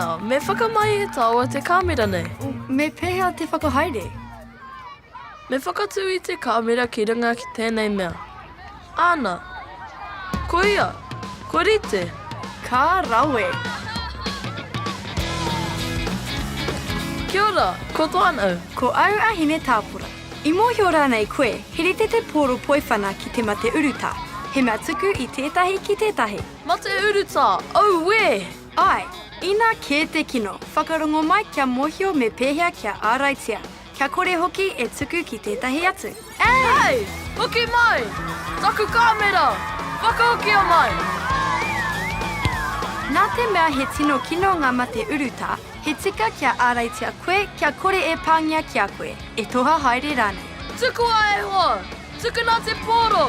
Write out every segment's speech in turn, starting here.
Tēnā, me whakamahi e tāua te kāmera nei. Me pēhea te whakahaere? Me whakatū i te kāmera ki runga ki tēnei mea. Āna. Ko ia. Kua rite. Ka rawe! Kia ora, ko Duan au. Ko au a Hinetāpora. I mōhio rānei koe, he rite te pōro poiwhana ki te mate urutā, he mea tuku i tētahi ki tētahi? Mate urutā, auē! Āe, inā kē te kino, whakarongo mai kia mōhio me pēhea kia āraitia. Kia kore hoki e tuku ki tētahi atu. Ei! Hoki mai! Taku kāmera! Whakahokia mai! Nā te mea he tino kino ngā mate urutā, he tika kia āraitia koe kia kore e pāngia ki a koe, e toha haere rānei. Tukua e hoa! Tukuna te pōro!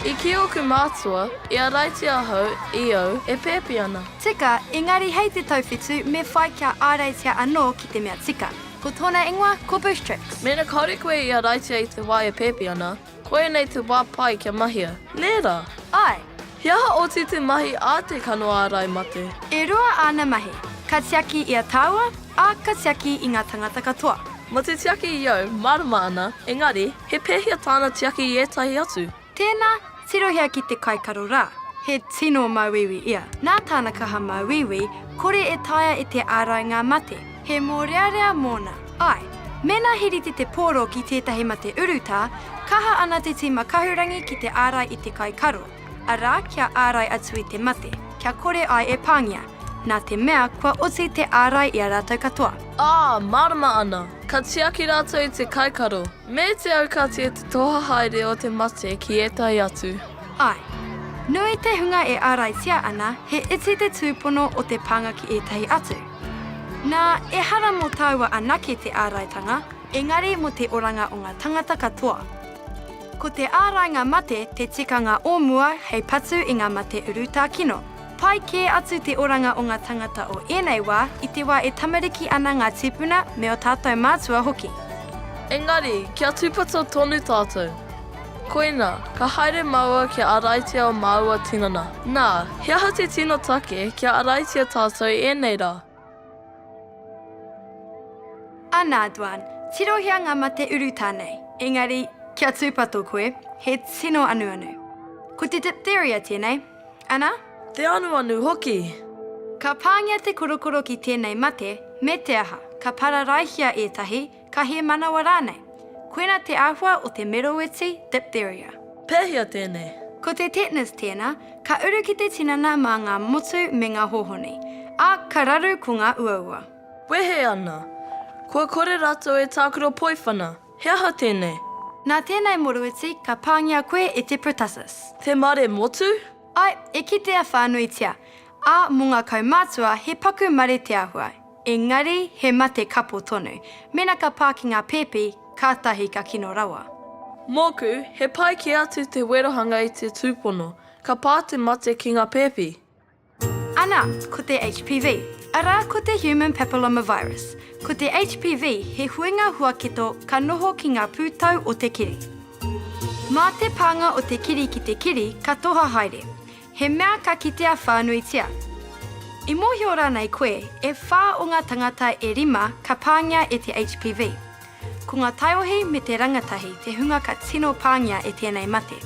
I kī ōku mātua, i āraitia ahau i au e pēpi ana. Tika, engari hei te tauwhitu me whai kia āraitia anō ki te mea tika. Ko tōna ingoa ko Boostrix. Mēnā kāore koe i āraitia i te wā e pēpi ana, koinei te wā pai kia mahia, nē rā? Āe. He aha oti te mahi a te kano ārai mate? E rua āna mahi. Ka tiaki i a tāua, ā, ka tiaki i ngā tangata katoa. Mō te tiaki i au, mārama ana, engari, he pēhea tāna tiaki i ētahi atu? Tēnā, tirohia ki te kaikaro rā. He tino māuiui ia. Nā tāna kaha māuiui, kore e taea e te ārai ngā mate. He mōrearea mōna. Āe, mēnā he rite te pōro ki tētahi mate urutā, kaha ana te tīma kahurangi ki te ārai i te kaikaro, arā kia ārai atu i te mate, kia kore ai e pāngia, nā te mea kua oti te ārai i a rātou katoa. Ā, mārama ana, ka tiaki rātou i te kaikaro. Me te aukati e te toha haere o te mate ki ētahi atu. Āe. Nui te hunga e āraitia ana, he iti te tūpono o te pānga ki ētahi atu. Nā, ehara mō tāua anake te āraitanga, engari mō te oranga o ngā tangata katoa. Ko te ārainga mate te tikanga o mua hei patu i ngā mate urutā kino. Pai kē atu te oranga o ngā tangata o ēnei wā i te wā e tamariki ana ngā tīpuna me ō tātou mātua hoki. Engari, kia tūpato tonu tātou. Koina, ka haere māua kia āraitia ō māua tinana. Nā, he aha te tino take kia āraitia tātou i ēnei rā? Anā, Duan, tirohia ngā mate urutā nei. Engari, kia tūpato koe, he tino anuanu. Ko te diphtheria tēnei. Ana? Te anuanu hoki! Ka pāngia te korokoro ki tēnei mate, me te aha, ka pararaihia ētahi, ka hēmanawa rānei. Koina te āhua o te meroiti diphtheria. Pēhea tēnei? Ko te tetanus tēnā, ka uru ki te tinana mā ngā motu me ngā hōhoni, ā, ka raru ko ngā uaua. Wehe ana. Kua kore rātou e tākaro poiwhana. He aha tēnei? Nā tēnei moroiti ka pāngia koe e te pertussis. Te mare motu? Āe, e kitea whānuitia, ā, mō ngā kaumātua he paku mare te āhua, engari he mate kapo tonu. Mēnā ka pā ki ngā pēpi, kātahi ka kino rawa. Mōku, he pai kē atu te werohanga i te tūpono, ka pā te mate ki ngā pēpi. Ana, ko te HPV. Arā, ko te Human Papillomavirus. Ko te HPV he huinga huaketo ka noho ki ngā pūtau o te kiri. Mā te pānga o te kiri ki te kiri ka toha haere. He mea ka kitea whānuitia. I mōhio rānei koe, e whā o ngā tangata e rima ka pāngia e te HPV. Ko ngā taiohi me te rangatahi te hunga ka tino pāngia e tēnei mate.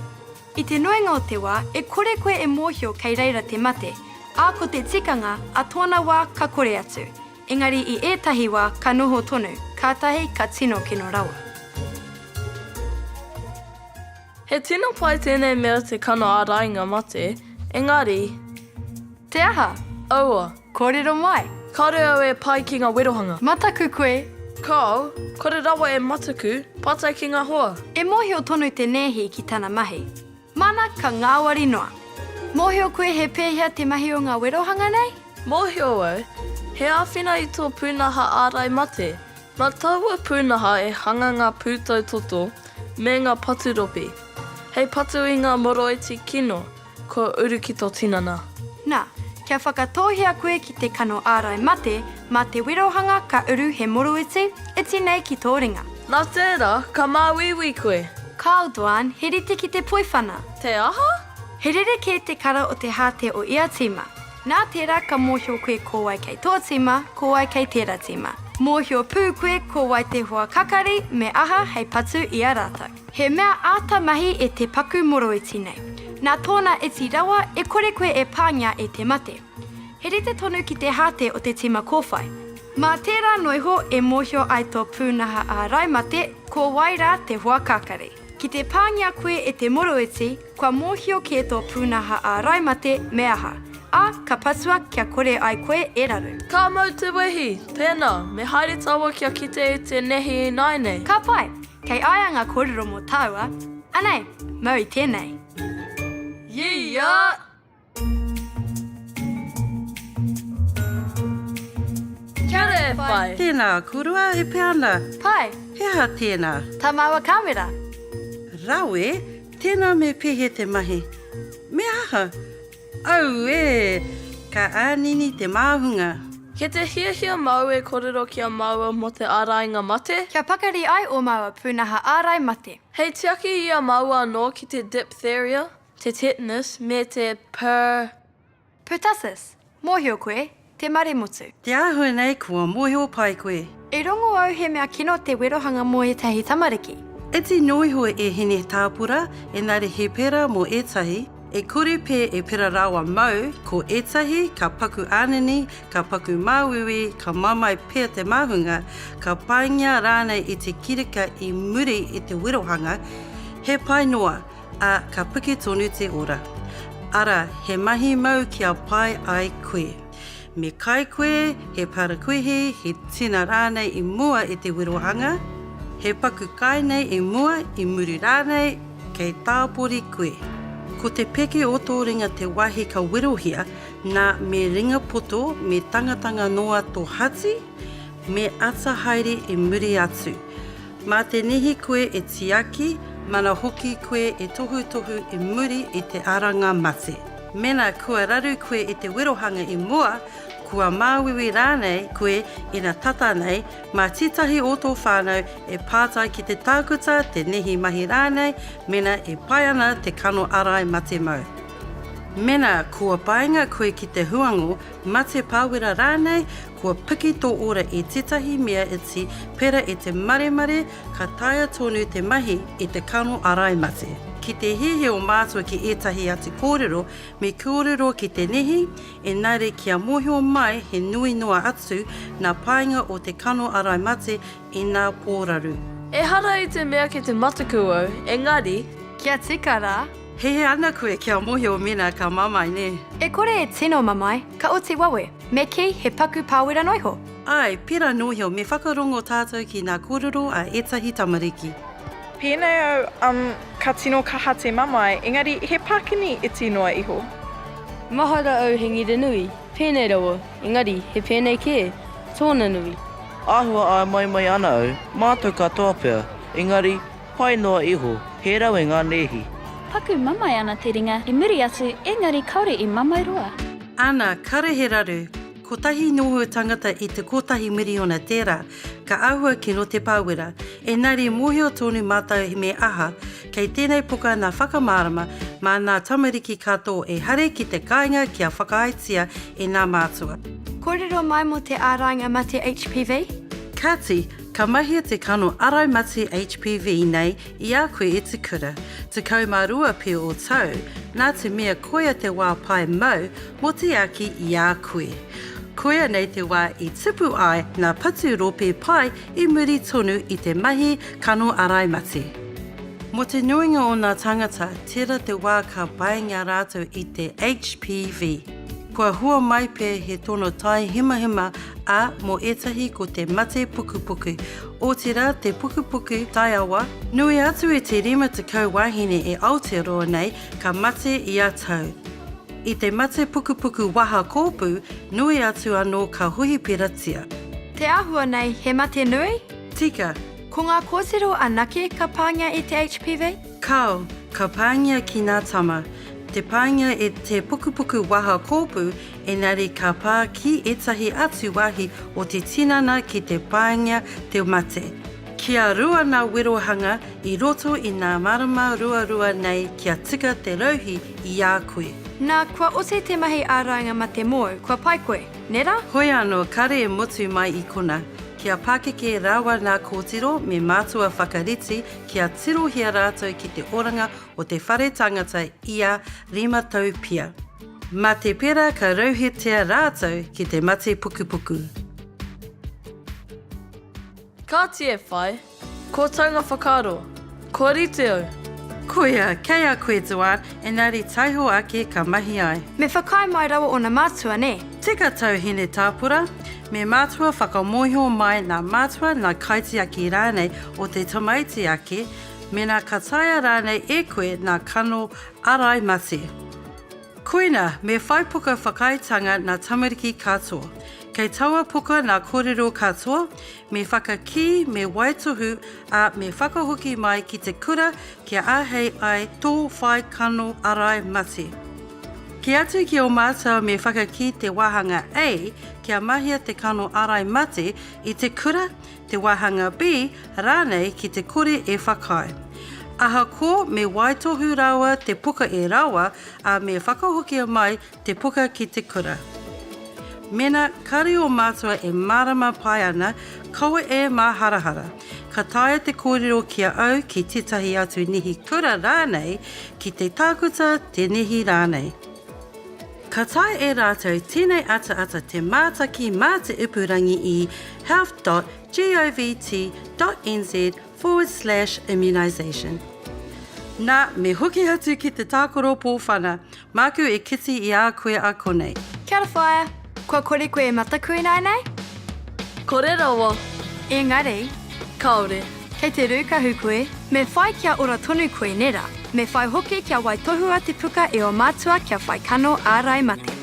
I te nuinga o te wā, e kore koe e mōhio kei reira te mate, ā, ko te tikanga, a tōna wā ka kore atu. Engari i ētahi wā ka noho tonu, kātahi ka tino kino rawa. He tino pai tēnei mea te kano ārainga mate, engari. Te aha? Aua. Kōrero mai. Kāore au e pai ki ngā werohanga. Mataku koe? Kāo, kore rawa e mataku, pātai ki ngā hoa. E mōhio tonu te nēhi ki tana mahi. Mana ka ngāwari noa. Mōhio koe he pēhea te mahi o ngā werohanga nei? Mōhio au, he āwhina i tō pūnaha ārai mate. Mā taua pūnaha e hanga ngā pūtau toto me ngā paturopi, hei patu i ngā moroiti kino Kua uru ki tō tinana. Nā, kia whakatōhia koe ki te kano ārai mate, mā te werohanga ka uru he moroiti, iti nei ki tō ringa. Nā tērā, ka māuiui koe. Kāo, Duane, he rite ki te poiwhana. Te aha? He rerekē te kara o te hāte o ia tīma. Nā tērā ka mōhio koe ko wai kei tō tīma, ko wai kei tērā tīma. Mōhio pū koe ko wai te hoa kakari me aha hei patu i a rātou. He mea āta mahi e te paku moroiti nei. Nā tōna iti rawa e kore koe e pāngia e te mate. He rite tonu ki te hāte o te tīma kōwhai. Mā tērā noiho e mōhio ai tō pūnaha ārai mate ko wai rā te hoa kakari. Ki te pāngia koe e te moroiti, Kua mōhio kē tō pūnaha ārai mate me aha, ā, ka patua kia kore ai koe e raru. Ka mau te wehi! Tēnā, me haere tāua kia kite i te nehi ināianei. Ka pai! Kei a ia ngā kōrero mō tāua. Anei, mau i tēnei. Yee-ya! Kia ora e whai. Tēnā korua, e pea ana. Pai. He aha tēnā? Tā māua kāmera. Rawe, tēnā me pēhea te mahi? Me aha? Auē! Ka ānini te māhunga. Kei te hiahia māu e kōrero ki a māua mō te ārainga mate? Kia pakari ai ō māua pūnaha ārai mate. Hei tiaki i a māua anō ki te diphtheria, Te tetanus me te per. Pertussis, mōhio koe, te maremotu. Te āhua nei kua mōhio pai koe. I rongo au he mea kino te werohanga mō ētahi tamariki. Iti noa iho e Hine Tāpura, engari he pera mō ētahi, e kore pea e pera rawa mau, ko ētahi ka paku ānini, ka paku māuiui, ka mamae pea te māhunga, ka paingia rānei i te kirika i muri i te werohanga, he pai noa, ā, ka piki tonu te ora. Arā, he mahi mau kia pai ai koe. Me kai koe, he parakuihi, he tina rānei i mua i te werohanga, he paku kai nei i mua, i muri rānei, kei tāpori koe. Ko te peke o tō ringa te wāhi ka werohia, nā, me ringa poto, me tangatanga noa tō hati, me ata haere i muri atu. Mā te nehi koe e tiaki, mana hoki koe e tohutohu i muri i te aranga mate. Mēnā kua raru koe i te werohanga i mua, kua māuiui rānei koe ina tata nei, mā tētahi o tō whānau e pātai ki te tākuta, te nehi mahi rānei, mēnā e pai ana te kano ārai mate mau. Mēnā kua painga koe ki te huango, mate pāwera rānei, Kua piki tō ora i tētahi mea iti pērā i te maremare ka taea tonu te mahi i te kano ārai mate. Ki te hiahia o mātua ki ētahi atu kōrero, me kōrero ki te nehi, engari kia mōhio mai he nui noa atu nā painga o te kano ārai mate i nā pōraru. Ehara i te mea kei te mataku au, engari. Kia tika rā. Hehe ana koe kia mōhio mēnā ka mamae nē? E kore e tino mamae, ka oti wawe. Me kī, he paku pāwera noa iho. Āe, pērā noa iho, me whakarongo tātou ki ngā kōrero a ētahi tamariki. Pēnei au, um, ka tino kaha te mamae, engari he pākini iti noa iho. Mahara au he ngira nui, pēnei rawa, engari he pēnei kē, tōna nui. Āhua āmaimai ana au, mātou katoa pea, engari, pai noa iho, he rawe ngā nēhi. Paku mamae ana te ringa i muri atu engari kaore i mamae roa. Ana, kare he raru. Kotahi noho tangata i te kotahi miriona tērā, ka āhua kino te pāwera. Engari mōhio tonu mātou me aha, kei tēnei puka nā whakamārama mā nā tamariki katoa e haere ki te kāinga kia whakaaetia e nā mātua. Kōrero mai mō te ārainga mate HPV? Kāti, ka mahia te kano ārai mate HPV nei I a koe e te kura, 12 pea o tau, nā te mea koia te wā pai mau mō te aki i a koe. Koia nei te wā i tupu ai ngā patu rope pai i muri tonu i te mahi kano arai mate. Mō te nuinga o ngā tāngata, tērā te wā ka paingia rātou i te HPV. Kua hua mai pea he tono taihimahima, ā, mō ētahi ko te mate pukupuku, Otirā te pukupuku taiawa, nui atu i te 50 wāhine e Aotearoa nei ka mate ia tau. I te mate pukupuku waha kōpū, nui atu anō ka hohiperatia. Te āhua nei, he mate nui? Tika. Ko ngā kōtiro anake ka pāngia e te HPV? Kāo, ka pāngia ki ngā tama. Te pāngia e te pukupuku waha kōpū Engari ka pā ki ētahi atu wāhi o te tinana ki te pāngia te mate. Kia rua ngā werohanga i roto i ngā marama ruarua nei kia tika te rauhī i a koe. Nā, kua oti te mahi ārainga mate mōu, kua pai koe, nē rā? Hoi anō, kare e motu mai i kona. Kia pakeke rawa nā kōtiro me mātua whakarite kia tirohia rātou ki te oranga o te whare tangata ia rima tau pia. Ma te pera ka rauhetia rātou ki te mate pukupuku. Kāti e whai, ko taunga whakaaro, kua rite au. Koia, kei a koe Duane, engari taiho ake ka mahi ai. Me whakaae mai rawa ona mātua, nē? Tika tau Hine Tāpura, me mātua whakamōhio mai nā mātua nā kaitiaki rānei o te tamaiti ake, mena ka taea rānei e koe nā kano arai mate. Koina, me whai puka whakaaetanga nā tamariki katoa. Kei taua puka nā kōrero katoa, me whakakī, me waitohu, ā, me whakahoki mai ki te kura kia āhei ai tō whai kano arai mate. Kī atu ki ō mātua me whakakī te wāhanga A kia mahia te kano arai mate i te kura, te wāhanga B rānei ki te kore e whakaae. Ahakoa me waitohu rawa te puka e rawa, ā, me whakahokia mai te puka ki te kura. Mena kare ō mātua e mārama pai ana, kaua e māharahara. Ka taea te kōrero ki a au ki tētahi atu nihi kura rānei, ki te tākuta, te nehi rānei. Ka taea e rātou tēnei ataata te mātaki mā te ipurangi i health dot govt dot nz forward slash immunisation. Nā, me hoki atu ki te tākaro pōwhana. Māku e kiti i a koe a konei. Kia ora whaea, kua kore koe e mataku ināianei? Kore rawa. Engari. Kāore. Kei te rūkahu koe, me whai kia ora tonu koe, nē rā? Me whai hoki kia waitohua te puka e ō mātua kia whai kano ārai mate.